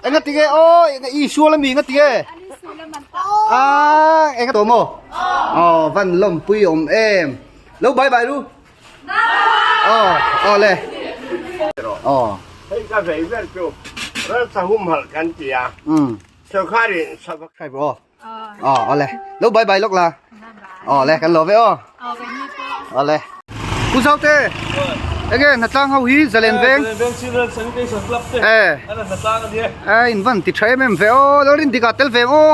Enga ti nge aw enga i sual ami enga ti nge? A enga to maw? Aw van lawmpui awm em. Lo bye bye ru. Aw aw le. Aw. Hei ka vei ber chu ralsa humhalh kan ti a. Sawrkharin sava. Subscribe rawh aw. Aw aw le. Lo bye bye lawk la. Aw le kan lo ve aw. Aw le. Pu Zaute. Enge hnatlang ho hi Zalen Veng. Zalen Veng Children Sanitation Club te. Eh. An hnatlang a nia. Eh in van ti tha em em ve aw. Lo rin dikah tel ve ang aw.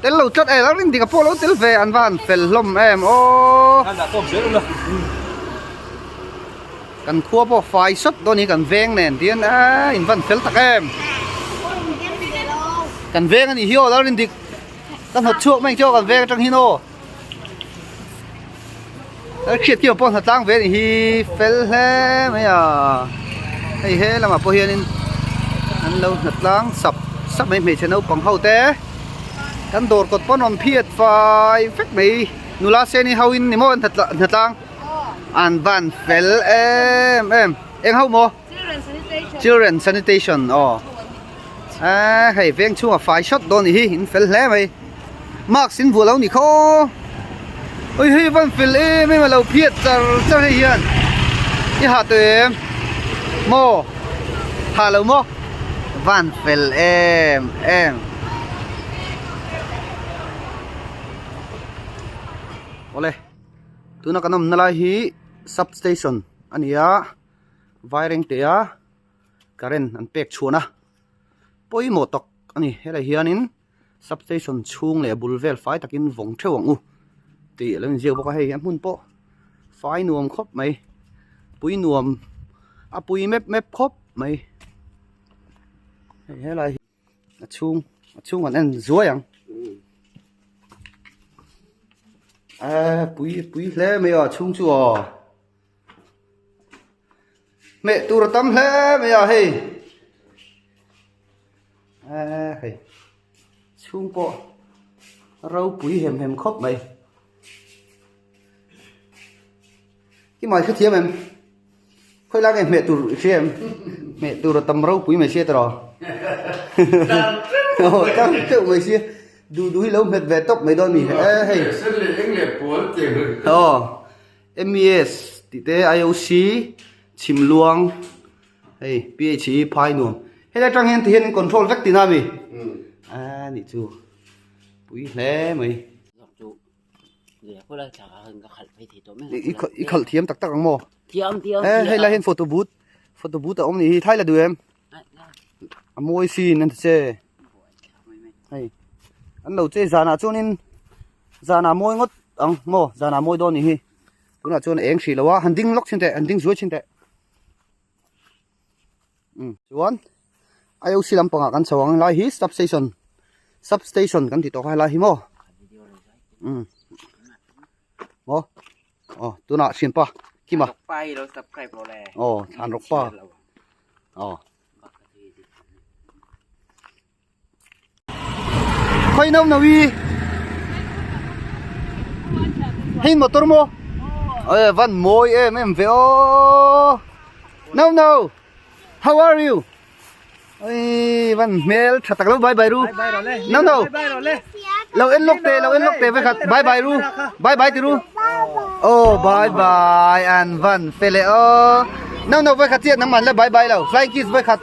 Tel lo tlat eh lo rin dikah pawh lo tel ve an va han fel hlawm em aw. An dah tawp zel ula. Kan khua pawh fai sawt dawn hi kan veng nen tihian eee in van fel tak em. Kan veng a nih hi aw lo rin dik ka hnawt chhuak mai ang che aw kan veng atang hian aw. Ka hriat kim pawh hnatlang ve a nih hi fel hle mai a hei he lamah pawh hianin an lo hnatlang sap sap mai hmeichhe naupang ho te kan dawr kawt pawn rawn phiat fai vek mai nula seni ho in ni maw an hnatlang an van fel em em eng ho maw children sanitation aw eee hei veng chhungah fai shot dawn a nih hi in fel hle mai. Mask in vuah lo ni kha aw ui hei van fel em em a lo phiat char char hei hian i hah tawh em maw hah lo maw van fel em em awle tuna kan awmna lai hi substation a ni a vairengte a current an pek chhuahna pawimawh tak a ni helai hianin. Substation chhung leh a bul vel fai takin vawng theuh ang u tih a lo inziak bawk a hei a hmun pawh fai nuam khawp mai pui nuam a pui mep mep khawp mai hei helai hi a chhung a chhung an en zuai ang eee pui pui hle mai a chhung chu aw. Hmeh tur a tam hle mai a hei eee hei chhung pawh ropui hem hem khawp mai i mai hrethiam em khawi lai nge hmeh tur i hria em hmeh tur a tam ropui mai sia tawh aw tam teuh mai sia duh duh hi lo hmet ve tawp mai dawn mi e hei aw. MES tih te IOC chhimluang hei PHE phai nuam helai atang hian ti hian in control vek tihna a mi a nih chu pui hle mai i khalh thiam tak tak ang maw e hei lai hian photo booth photo booth a awm ni hi thai la duh em a mawi sin an ti che hei an lo che zanah chuanin Zanah mawi ngawt ang maw zanah mawi dawn nih hi tunah chuan a eng hrih lo a han ding lawk chhin teh han ding zuai chhin teh um chuan IOC lampangah kan chho ang helai hi substation substation kan ti tawh kha helai hi maw um maw aw tunah hrianpa kima aw thlan rawk pa aw. Khoi no no i Hei motor mo Ê van mawi em em ve aw No no How are you Ôi van hmel tha tak lo bye bye ru No no Lo en lawk te lo en lawk te vekhat bye bye ru bye bye ti ru Oh bye bye an van fel e aw No no vekhat chiah nangman la bye bye lo flying kiss vekhat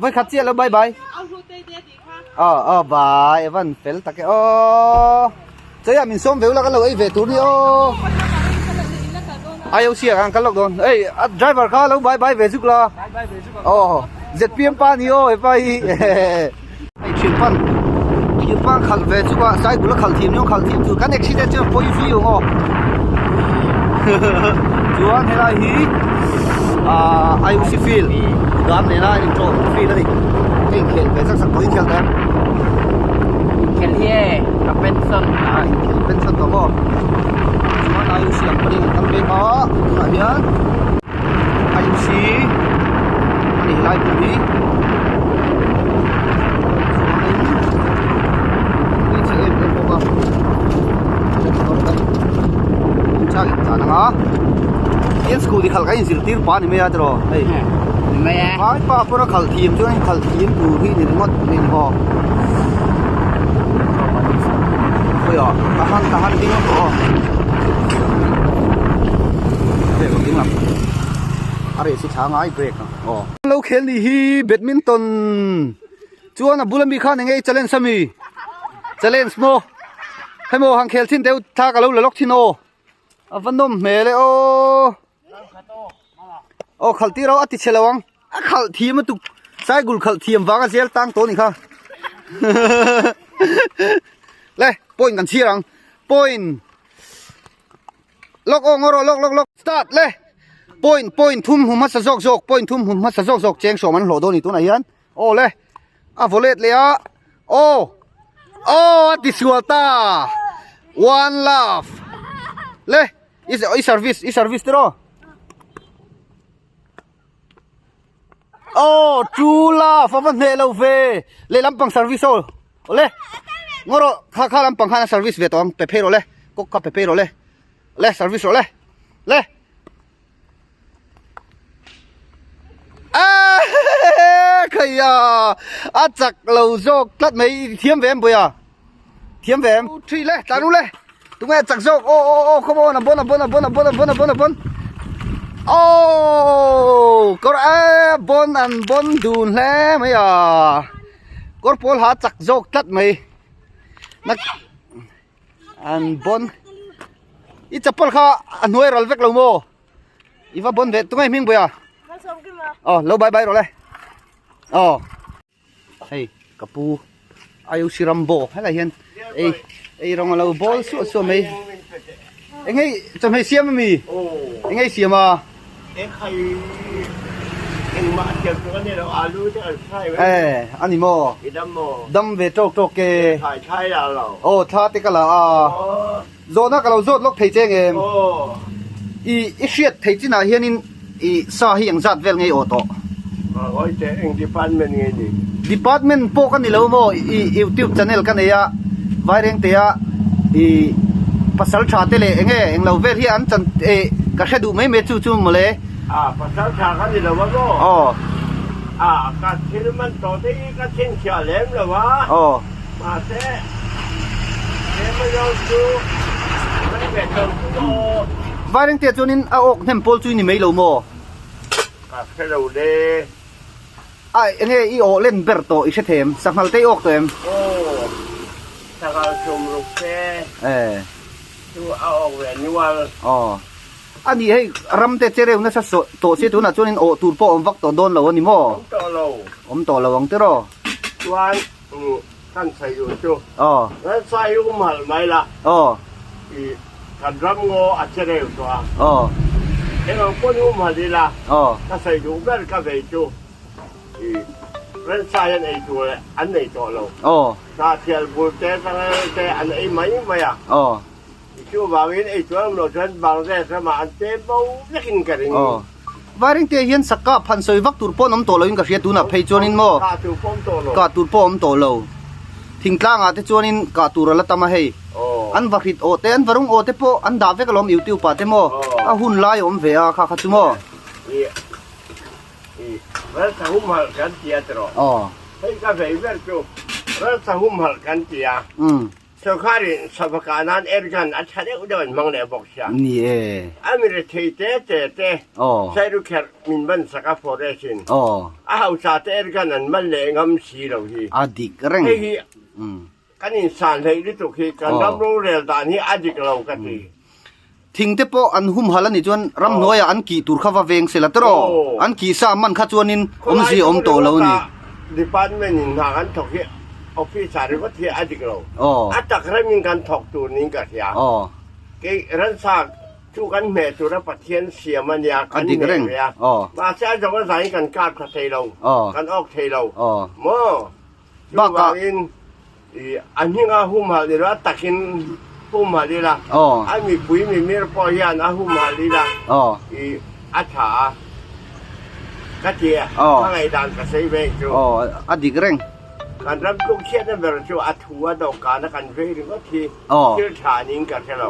Voi khat chiah lo bye bye. Aw aw bye van fel tak e aw. Chei ah min sawm ve ula kan lo ei ve tur ni aw. Ai o sia kan kal lawk dawn. Ei a driver kha lo bye bye ve zuk la. Aw ZPM pa ni aw hepa hi. Hei thian pan thian pan khalh ve chuk a cycle a khalh thiam ni khalh thiam chu kan accident chuan pawi viau ang aw. Chuan helai hi ah IOC field dam nena an intawm field a ni hei inkhel ve zak zak tawh inkhel tawh em Inkhel hi e ka pension ah inkhel pension tawh maw chuan IOC ang panin an kal mek a tunah hian IOC a ni helai hmun hi chuanin hmeichhe em em bawk a chang in tlan ang a hian scooty khalh kan inzirtir pah a ni mai a tiraw hei. Mai e. Vai pa pawh a khalh thiam chuan in khalh thiam tur hi ni ringawt a ni maw. Khawiah ka han ka han ding a aw. Brake a ding lam. A reh si thla ngai brake ang aw. Lo khel ni hi badminton chuan a bula mi khan enge i challenge ami challenge maw hemaw han khel thin deuh thla ka lo la lawk thin aw. A va nawm hmel e aw. Aw khalh tir a ti chhe lo ang. A khalh thiam a tuk. Saigul khalh thiam vang a zel tang tawh ni kha. Le point kan chhiar ang. Point. Lok aw ngawr lok lok lok. Start le. Point point thum hum hmasa zawk zawk point thum hum hmasa zawk zawk cheng sawm an hlawh dawn ni tunah hian. Aw le. A vaw let leh a. Aw. Aw a ti sual ta. One love. Le i i service i service te rawh. Aw true love a va hneh lo ve. Leh lampang service aw. Awle. Ngaw rawh kha kha lampang khan a service ve tawh ang pe phei rawh le. Kawk kha pe phei rawh le. Le service rawh le. Le. Khaia a chak lo zawk tlat mai thiam ve em Puia thiam ve em thi le tlan u le tunge a chak zawk aw aw aw come on a bon a bon a bon a bon a bon a bon a bon aw kawr a bon an bon dun hle mai a kawr pawl ha chak zawk tlat mai nak an bon i chapal kha a hnuai ral vek lo maw i va bon ve tungai hming buia aw lo bye bye rawh le aw hei ka pu aio sirambo helai hian ei ei rawng alo bawl suah suah mai eng hei chawhmeh siam ami eng hei siam a e ani maw dam ve tawk tawk ke aw thla te ka la a Zawhna ka lo zawt lawk thei che nge? I i hriat thei chinah hianin i sa hi engzat vel ngei aw tawh? Ngawi teh, eng department nge ni? Department pawh ka ni lo maw, i youtube channel ka nei a, Vairengtea i pasal tha te leh enge englo vel hi an chan e ka hre duh mai mai chu chu mawle. A, pasal tha ka ni lo a maw? Aw. A, ka thil man tawh te hi ka chhinchhiah lem lo a. Aw. Mahse, Emanuel chu kan ve tawh chu maw? Vairengte chuanin a awk hnem pawl chu i ni mai lo maw? Ka hre lo le. A, enge i awh len ber tawh i hre thei em? Sanghal te i awk tawh em? Aw, sanghal chhum ruk te chu a awk ve nual. Aw, a ni hei ram te che reu nasa tawh sia tunah chuanin awh tur pawh awm vak tawh dawn lo a ni maw? Awm tawh lo. Awm tawh lo ang tiraw? Chuan. Kan sawi duh chu. Kan sawi um halh mai la. I kan ram ngaw a che reu tawh a. Engah pawn um halh ila. Ka sawi duh ber ka vei chu i ransa hian ei tur an nei tawh lo. Hnahthial bul te changel te an ei mai mai a. I chuvangin ei tur an awm loh chuan Bangladesh ramah an pem bo vekin ka ring. Vairengte hian sakka phan sawi vak tur pawh an awm tawh loin ka hria tunah phei chuanin maw Kah tur pawh awm tawh lo. Kah tur pawh awm tawh lo. Thingtlangah te chuanin kah tur a la tam a hei. An va hrit aw te an va rung aw te pawh an dah vek alawm youtube ah te maw a hun lai a awm ve a kha kha chu maw. I ralsa humhalh kan ti a tiraw. Hei ka vei ber chu ralsa humhalh kan ti a. Sorkarin sava nan airgun a tha deuh deuh an hmang leh bawk sia. Ni e. A mi rethei te te te Sairukherh min ban sak a forest in a hausa te airgun an man leh ngam si lo hi. A dik reng. Hei hi kan insan hleih lutuk hi kan ram rorel dan hi a dik lo ka ti. Thing te pawh an humhalh a nih chuan ramhnuaiah an kih tur kha va veng se la tiraw? An kih sa man kha chuanin awmzia awm tawh lo a ni. Department in hna kan thawk hi office ah ringawt hi a dik lo. A tak remin kan thawk tur niin ka hria. Kei ransa chu kan hmeh tura Pathian siam a nia kan hmeh ve a. Mahse a zawng a zain kan kap tha thei lo, kan awk thei lo maw? Chuvangin a hninga humhalh ila, a takin humhalh ila, a mipui mimir pawh hian a humhalh ila i a tha a ka ti a, ka ngaihdan ka sawi ve chu. A dik reng. Kan ram tluk chhiatna ber chu a thu a dawhkan a kan vei ringawt hi thil tha niin ka hre lo.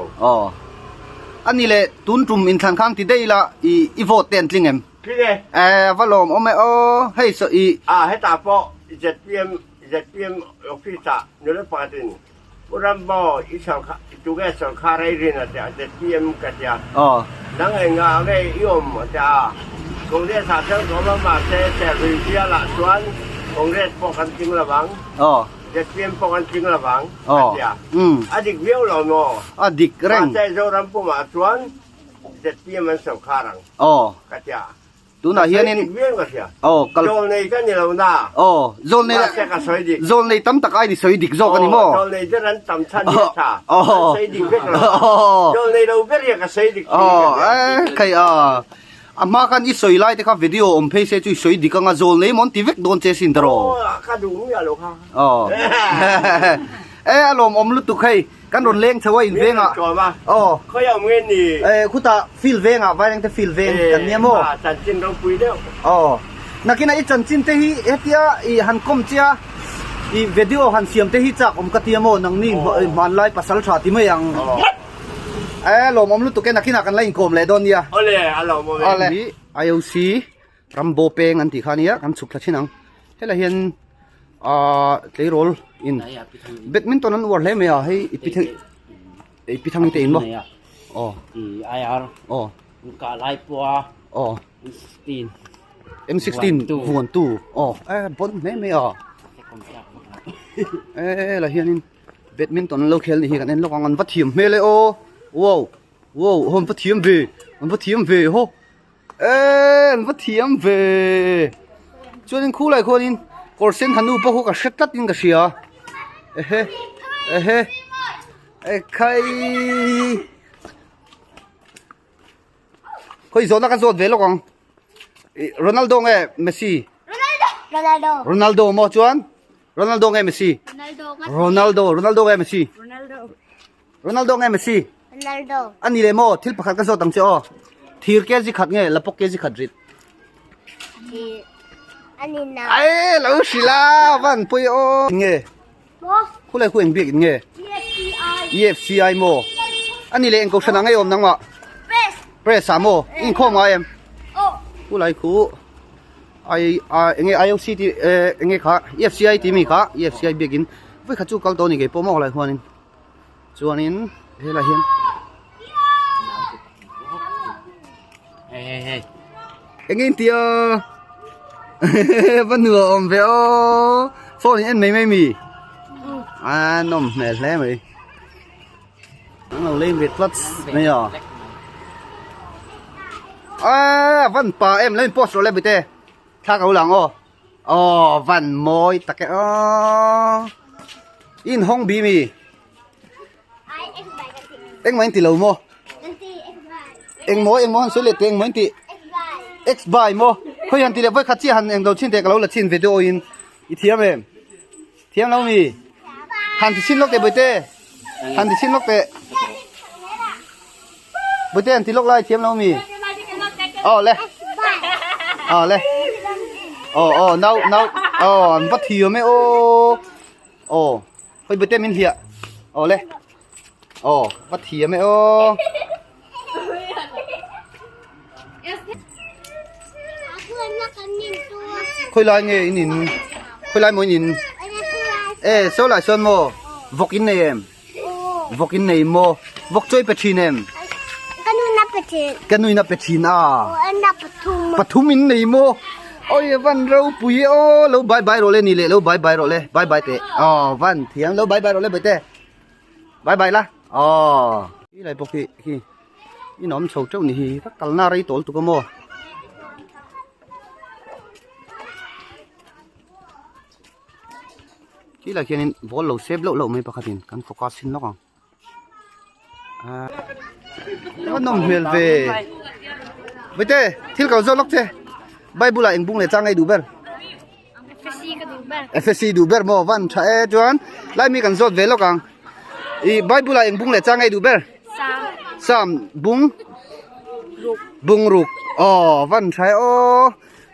A ni le, tun tum inthlan khang ti daih ila i vote te an tling em? Tling e. E a va lawm awm e aw hei saw i. A hetah pawh zpm zpm office ah nula pakhat in Pu Rambo i sawrkha tunge sawrkhar a i rin a tia zpm ka tia. Nang engah nge i awm a tia a Congress ah chuan ka awm a mahse Serhlui bial ah chuan Congress pawh kan tling lo vang zpm pawh kan tling lo vang a tia. A dik viau lo maw? A dik reng. Mahse Zoram pumah chuan ZPM an sawrkhar ang. Aw. Ka tia. Tunah hianin. Ka sawi dik viau ka hria. Aw, kal. Zawl nei ka ni lo na. Aw, zawl nei. Mahse ka sawi dik. Zawl nei tam tak aiin i sawi dik zawk a ni maw? Aw, zawl nei ber an tam chhan hi a tha. Aw. An sawi dik vek lo. Aw. Zawl nei lo ber hi ka sawi dik thin ka tia. Aw, e khai a. A hma khan i sawi lai te kha video awm phei se chu i sawi dik anga zawl nei maw an ti vek dawn che sin tawh. Aw, ka duh miah lo kha. Aw. E a lawmawm lutuk hei. Kan rawn leng chho a in veng ah. Aw. Khawi awm nge ni? Eh khutah field veng ah Vairengte field veng kan nia maw? Eh chanchin ropui deuh. Aw. Nakinah i chanchin te hi hetia i han kawm che a i video han siam te hi chak awm ka tia maw nangni hmanlai pasal tha ti mai ang. Eh lawmawm lutuk e nakinah kan la inkawm leh dawn nia. Awle a lawmawm e. Awle. IOC Rambo peng an tih kha ania kan chhuk thla thin ang. Helai hian ahh tleirawl in badminton an uar hle mai a hei i pi thang i pi thang te in maw aw aw aw m 16 vuan tu aw e bon hle mai a e helai hianin badminton an lo khel ni hi kan en lawk ang an va thiam hmel e aw wow wow an va thiam ve an va thiam ve haw. Eee an va thiam ve chuanin khulai khuanin kawr sen hanu pawh khu ka hre tlat in ka hria ehe ehe ekhai khawi zawhna ka zawt ve lawk ang ih Ronaldo nge Messi Ronaldo Ronaldo maw chuan Ronaldo nge Messi Ronaldo Ronaldo nge Messi Ronaldo nge Messi? Ronaldo. A ni leh maw? Thil pakhat ka zawt ang che aw. Thir kg khat nge lapawk kg khat rit? Thir. A ni na. Ai lo hrilh a van pawi aw. Nge? Maw? Khulai khu eng biak in nge? EFCI. EFCI maw? A ni leh eng kohhran ah ngei awm nangmah? Press. Press ah maw? I inkhawm ngai em? Aw. Khulai khu I enge IOC ti enge kha EFCI ti mi kha EFCI biak in voi khat chu kal tawh a ni kei pawh maw khulai huanin. Chuanin helai hian eng in tia va nuam awm ve aw phone in en mai mai mi a nawm hmel hle mai an lo leng ve tlat mai a a van pa em lo in post rawh le bute thla ka lo lang aw. Aw van mawi tak e aw in hawng bi mi engmah in ti lo maw engmaw engmaw han sawi leh teh engmaw in ti x by maw khawi han ti leh vawi khat chiah han englo chhin teh ka lo la chhin video in i thiam em thiam lo mi han ti chhin lawk teh bawihte han ti chhin lawk teh bawihte han ti lawk lai thiam lo mi aw le aw le aw aw nau nau aw an va thiam e aw aw hei bawihte min hliah aw le aw va thiam e aw Khoi lai nge in in khoi lai maw in in e saw lai sawn maw vawk in nei em vawk in nei maw vawk chawi pe thin em ka nu in a pe thin a pathum in nei maw oi van ropui aw lo bye bye rawh le ni leh lo bye bye rawh le bye bye teh aw van thiam lo bye bye rawh le bawihte bye bye la aw hi lai bawk hi hi in awm chho teuh ni hi ka kalna rei tawl tuk a maw khi lai khianin ball lo sep loh loh mai pakhatin kan focus hin lawk ang a nawm hmel ve vete thil kal zawk lawk che bible ah eng bung leh chang ei duh ber FSC duh ber maw van tha e chuan lai mi kan zawt ve lawk ang i bible ah eng bung leh chang ei duh ber Sam bung bung ruk aw van tha e aw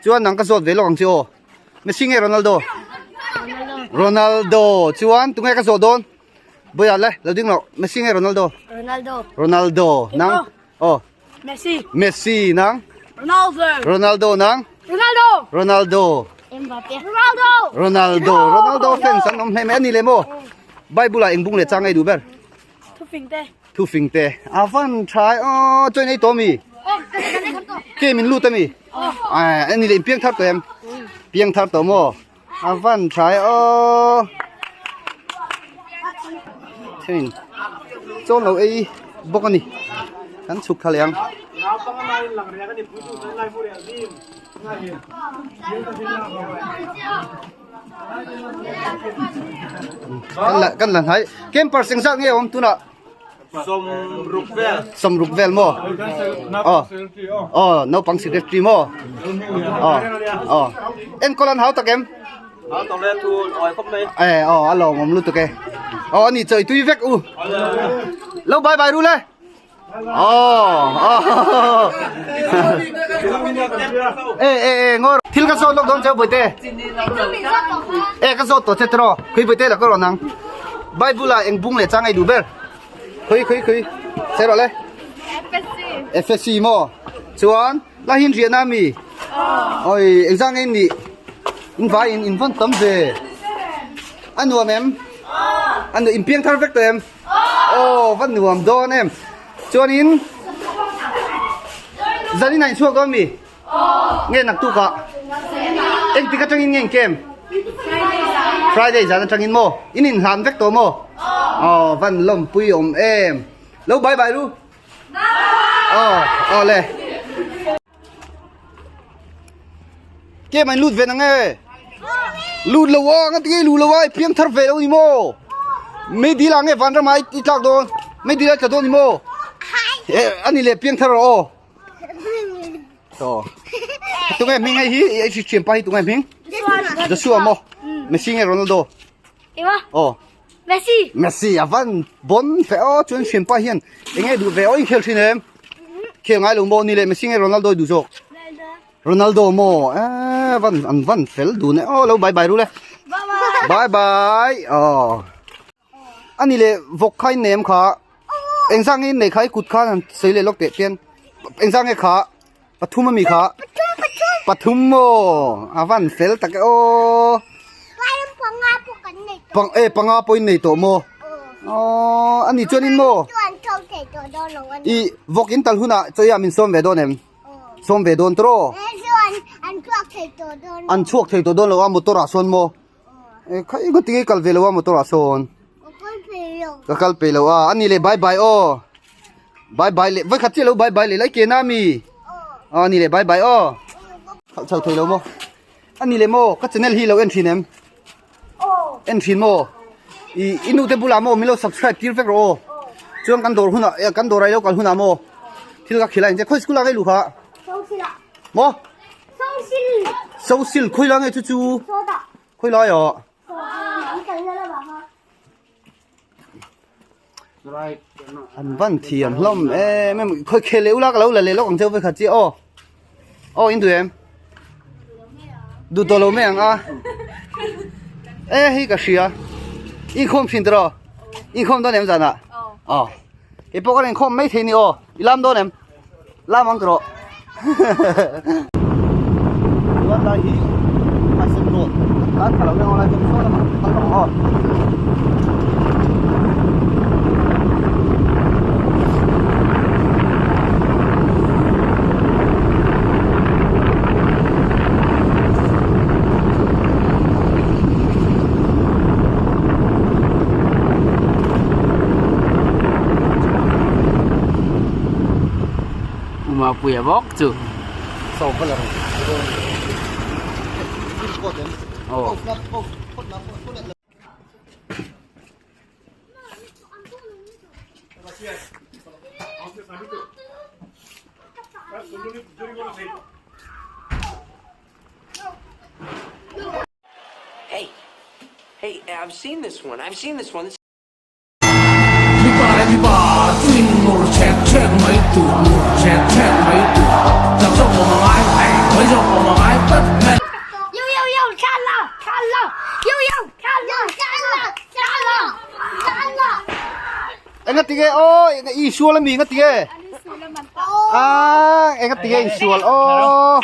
chuan nang ka zawt ve lawk ang che aw Messi nge Ronaldo Ronaldo chuan tunge ka zawh dawn Boya le lo ding lo Messi nge Ronaldo Ronaldo Ronaldo nang aw Messi Messi nang. Ronaldo. Ronaldo nang? Ronaldo. Ronaldo. Mbappe. Ronaldo. Ronaldo. Ronaldo fans an awm hle mai a ni le maw? Bible ah eng bung leh chang ei duh ber? Thufing te. Thufing te. A van tha e aw chuan ei tawh mi? Ke min lut ami? A ni le in piang thar tawh em? Piang thar tawh maw? A van tha e aw. Thein chawn lo ei bawk a ni. Kan chhuk thla leh ang. Kan la hnai. Campers engzat nge awm tunah? Sawmruk vel. Sawmruk vel maw? Aw. Aw, naupang secretary maw? Aw. Aw. Enkawl an hau tak em? Hau tak le thu awi khawp mai. E, aw, a lawmawm lutuk e. Aw, ani chawi tui vek u. Lo bye bye ru le. Aw. E, e, e, ngawr. Thil ka zawt lawk dawn cheu Bawihte. E, ka zawt tawh che tiraw. Khui Bawihte la ka rawn ang. Bible ah eng bung leh chang ei duh ber. Khui khui khui. Che rawh le. FSC maw. Chuan la hin riahna ami. Oi engzah nge in nih. In vai in in vawn tam ve. A nuam em? A nuam in piang thar vek tawh em? Aw va nuam dawn em. Chuanin zanin ah in chhuak dawn mi? Nge naktuk ah? Engtik atangin nge in kem? Friday zan atangin maw? In inhlan vek tawh maw? Aw van lawmpui awm em. Lo bye bye ru. Aw aw le. Ke mai lut ve nang e. Lut lo a nga tinge lu lo a i piang thar ve lo ni maw? Mei dil ah nge vanram ah i tlak dawn? Mei dil ah i tla dawn ni maw? Ani le piang thar rawh aw. To. Tunge hming hei hi i thian pa hi tunge hming? Joshua maw? Messi nge Ronaldo? Aw. Messi. Messi a van bon fe aw chuan thian pa hian enge duh ve aw in khel thin em? Khel ngai lo maw ni le Messi nge Ronaldo i duh zawk? Ronaldo maw eh van an van fel dun e aw lo bye bye ru le. Bye bye. Aw. Ani le vawk kha in nem kha engzah nge in nei kha i kut khan han sawi leh lawk teh pian engzah nge kha pathum ami kha pathum maw a van fel tak e aw pang e panga pawh in nei tawh maw aw ani chuan in maw i vawk in tal hunah chawi ah min sawm ve dawn em sawm ve dawn tawh an chhuak thei tawh dawn lo a motor ah sawn maw. E khai ka tinge kal ve lo a motor ah sawn. Ka kal pe lo. Ka kal pe lo a ani le bye bye aw. Bye bye le voi khat chiah lo bye bye le lai ke na mi. Aw ani le bye bye aw. Khal chho thei lo maw. Ani le maw ka channel hi lo en thin em. En thin maw. I inu te bulah maw min lo subscribe tir vek rawh aw. Chuan kan dawr hunah kan dawr ai lo kal hunah maw. Thil ka khilh a in che khawi school ah ngei lu kha. Maw. Social khawi lai nge chu chu khawi lai ah an van thiam hlawm em em khawi khel leh ula ka lo la leh lawk ang cheu vekhat chiah aw aw in duh em duh tawh lo mai ang a e hei ka hria inkhawm thin tawh inkhawm dawn em zanah aw keipawh ka inkhawm mai thei ni aw i lam dawn em. Lam ang rawh. Chuan lai hi Tyson Road kan tha lo reng lai chu saw lamah kal ang aw. Mapuia bawk chu. Aw. Hey, hey, I've seen this one. I've seen this one. Mipa leh mipa chu in nur chek chek mai tur, nur chek chek mai tur. Chak zawk awm a ngai, hei hawi zawk awm a ngai tlat mai. Yo yo yo thla la thla la yo yo thla la thla la thla la thla la. Enga tinge aw i sual ami enga tinge? Aw. A enga tinge insual aw.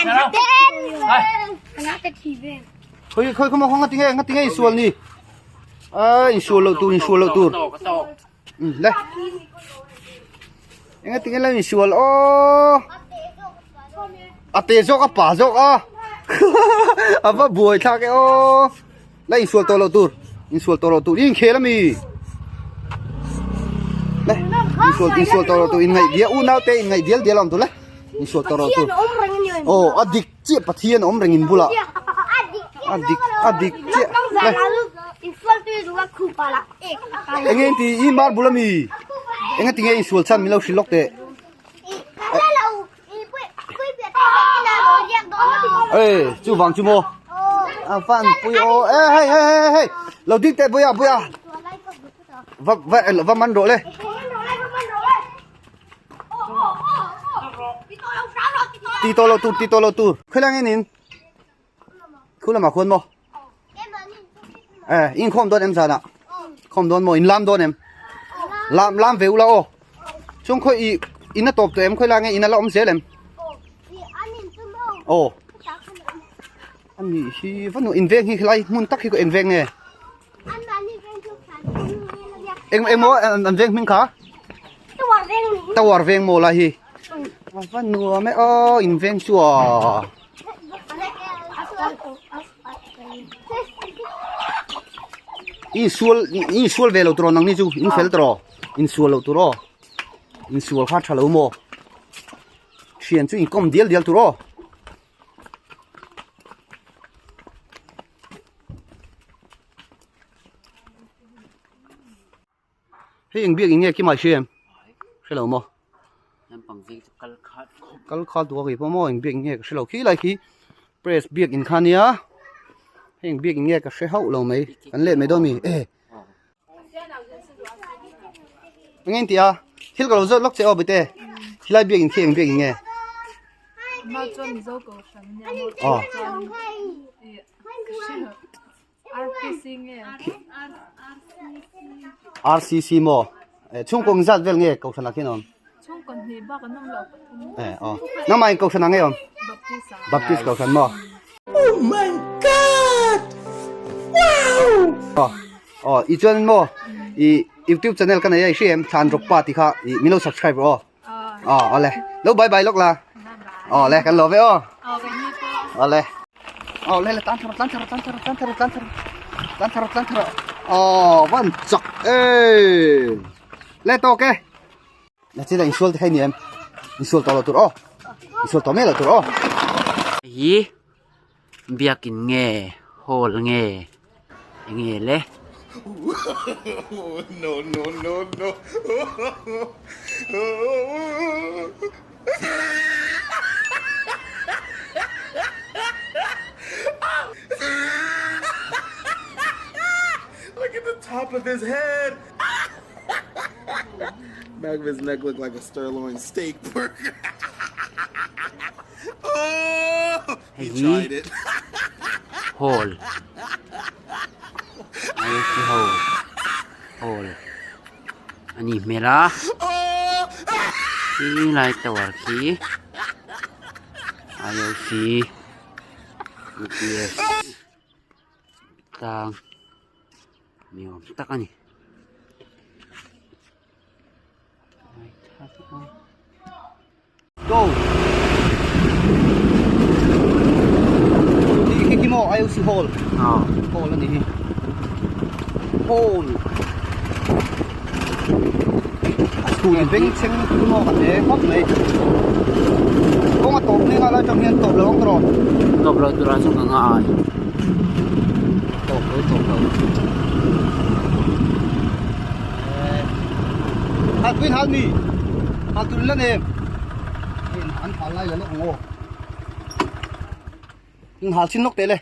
Khoi khoi khoma khonga tinge enga tinge insual ni. A insual lo tur insual lo tur. Le. Enga tinge la insual aw. A te zawk a pa zawk a. A va buai thlak e aw. La insual tawh loh tur insual tawh loh tur i inkhel ami le insual insual tawh loh tur inngaih dial unau te inngaih dial dial a awm tur le insual tawh loh tur aw a dik chiah pathian a awm reng in bulah a dik a dik chiah le enge in ti i mar bul ami enge tinge insual chhan min lo hrilh lawk teh Ê, chú vàng chú mô. À, phan pui ô. Ê, hey, hey, hey, hey. Lo ding teh buya, buya. Va va va man ro le. Ti to lo tu, ti to lo tu. Khoi lang in. Khu lama khuan mo. Ê, in khom don em zana. Khom don mo, in lam don em. Lam lam ve ula o. Chung khoi i in a tawp tawh em khoi la nge in a la awm zel em. Aw. Ani hi va nu in veng hi lai hmun tak hi ko eng veng nge. Eng eng maw an veng hming kha? Tawar veng maw lai hi. Va nuam e aw in veng chu aw. Insual insual ve lo tur nang ni chu in fel tawh insual lo tur aw insual kha tha lo maw thian chu inkawm dial dial tur aw. Hei eng biak in nge kimah i hria em? Hre lo maw? Kal khat duh a kei pawh maw eng biak in nge ka hre lo khi lai khi press biak in kha nia hei eng biak in nge ka hre hauh lo mai kan let mai dawn mi e eng eng tia thil ka lo zawt lawk che aw bete khilai biak in khi eng biak in nge aw RCC maw chhungkaw zat vel nge kohhran ah khian a awm eh aw nangmah in kohhran ah nge awm Baptist kohhran maw Oh my God wow aw i chuan maw i YouTube channel ka nei a i hria em thlan rawk pa tih kha i min lo subscribe rawh aw aw awle lo bye bye lawk la awle kan lo ve aw awle aw le le tlan thar tlan thar tlan thar tlan thar tlan thar tlan thar tlan thar aw van chak e le to ke na chi la insual te khai ni em insual to lo tur aw insual to me lo tur aw hi biakin nge hall nge enge le. No no no no. Look at the top of his head. Back of his neck look like a sirloin steak burger. Oh, Hei hi hall ISC ho hall a nih hmel a khi lai tower khi IOC UPS tlang ni awm tak a ni. Go. Hi khi khi maw IOC hall. Ờ. Hall a ni hi. Hall. School beng chheng chu maw kan hle khawp mai. Kawng a tawp ning a lai tang hian tawp lo ang tawh. Tawp lo turah chuan ka ngai. Tawp lo tawp lo. Hal tuin hal mi. Hal tuin la nem. An hal lai la lawk ang aw. In hal chin lawk teh le.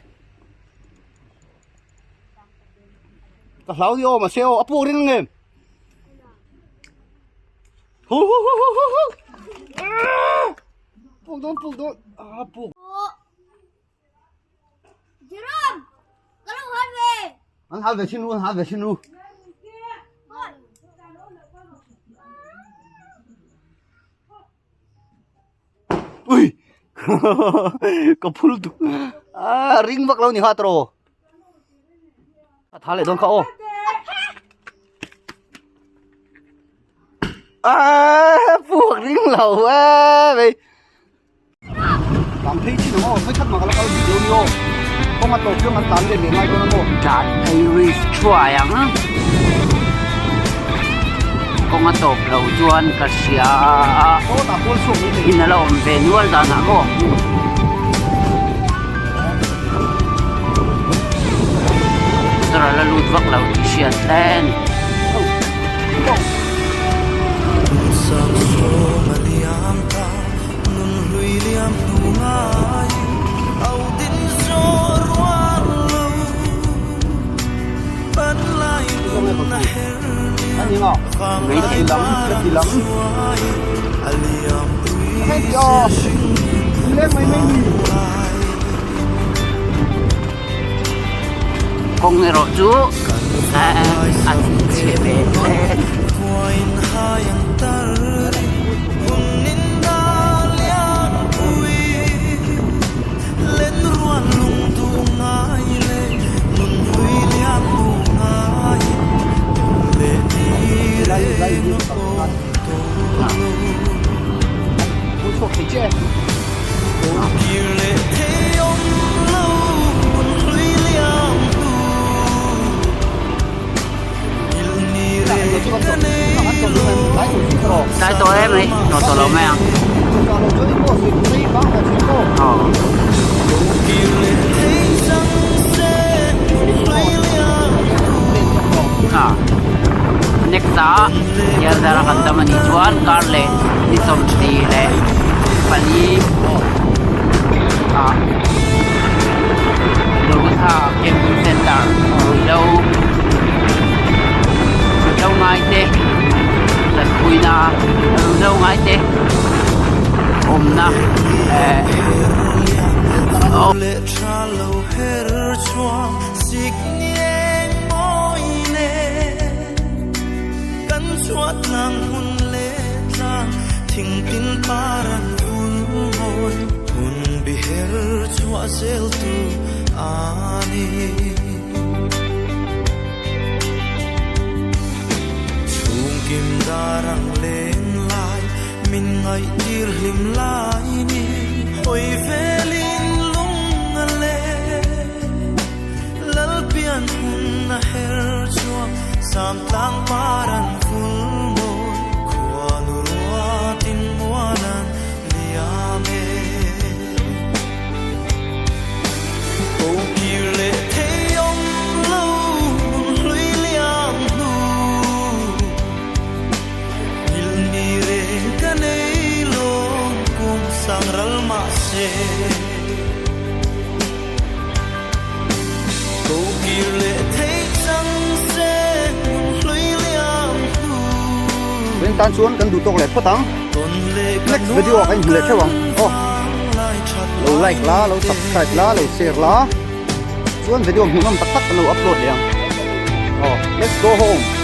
Ka hlau ni aw mahse aw a puk ring ang em. Hu hu hu hu hu hu. Puk dawn puk dawn. A puk. Jerome, ka lo hal ve. An hal ve thin ru, an hal ve thin ru. Ka phul tuk. A ring vak lo ni ha tro. A tha leh dawn kha aw. A puak ring lo e vei. Tlan phei chin ang aw, phei khat mah ka la kal bik lo ni aw. Kawng a tawp chuan kan tlan let leh ngai dawn ang aw. Tlan phei risk thuai ang. Kawng a tawp lo chuan ka hria a. Sawtah kual chhuak mai thei. In a la awm ve nual danah maw. Motor a la lut vak lo tih hriat hle a ni. Kawng erawh chu a chhe ve hle a ni. Tlai tawh em mai tawh tawh lo mai ang. Aw. Ah. Next ah Thialzar a kan dam anih chuan kar leh ni 24 ah Golgotha Camping Center Ruihhlo Ruihhlo ngai te tanpuina Ruihhlo ngai te awmna eh Veng tan chuan kan duh tawk leh phawt ang next video ah kan inhmu leh theuh ang aw lo like la lo subscribe la lo share la chuan video hmuhnawm tak tak kan lo upload leh ang aw let's go home.